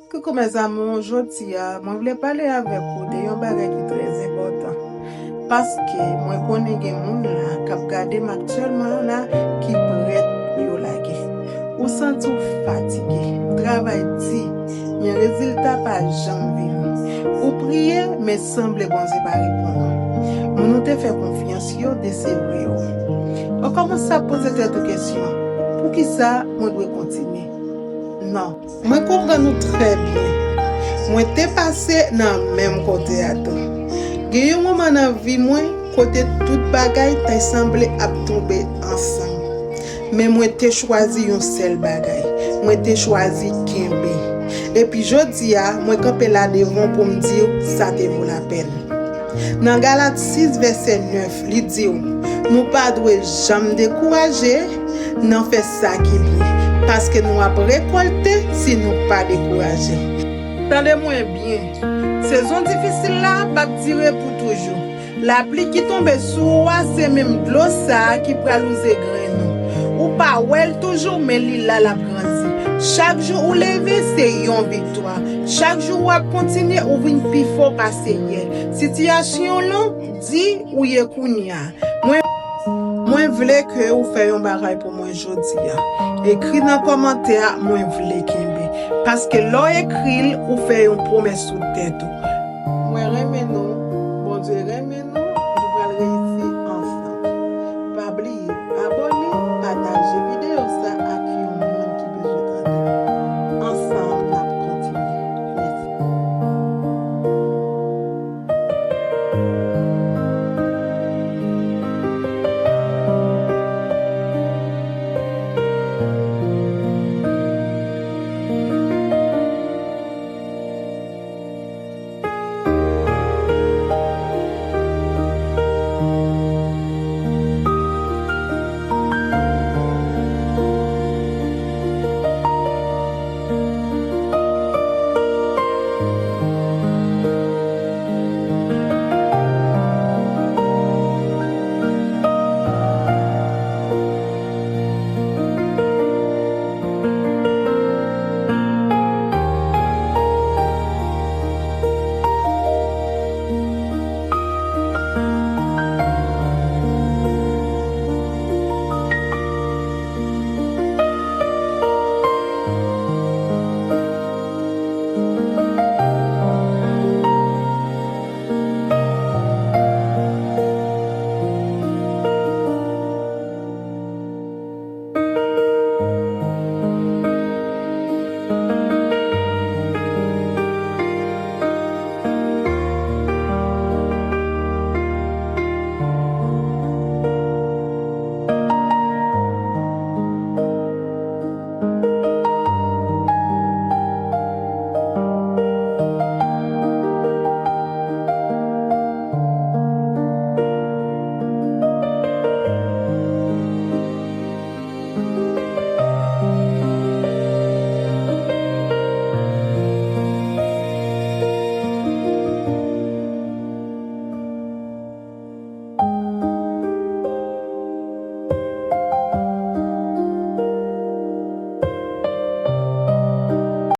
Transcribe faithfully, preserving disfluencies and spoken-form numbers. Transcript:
Coucou mes amours, jodi a mwen vle pale avèk ou de yon bagay ki trè enpòtan. Paske mwen konnen gen moun la k ap gade m aktyèlman la ki prèt pou yo lage. Ou santi w fatige, ou travay di, men rezilta pa janm vini. Ou priye, men sanble Bondye pa reponn ou. Moun ou te fè konfyans yo desevwe w. Ou kòmanse ap poze tèt ou kesyon, poukisa mwen dwe kontinye? Non. Mwen konprann ou trè byen. Mwen te pase nan menm kote a tou. Gen yon moman nan vi mwen kote tout bagay te sanble ap tonbe ansanm. Men mwen te chwazi yon sèl bagay. Mwen te chwazi kenbe. Epi jodi a, mwen kanpe la devan w pou m di w sa te vo lapèn. Nan Galat sis vèsè nèf, li di w, nou pa dwe janm dekouraje nan fè sa ki byen, paske nou ap rekòlte si nou pa dekouraje. Tande mwen byen, sezon difisil la p ap dire pou toujou. Lapli ki tonbe sou ou a se menm dlo sa a ki pral wouze grenn ou. Ou pa wè l toujou, men li la, l ap grandi. Chak jou ou leve, se yon viktwa. Chak jou w ap kontinye, ou vin pi fò pase yè. Sitiyasyon w lan di ou ye kounye a. Mwen, mwen vle ke ou fè yon bagay pou mwen jodi a. Ekri nan kòmantè a, mwen vle kenbe. Paske lè w ekri l, ou fè yon pwomès sou tèt ou. Mwen renmen nou.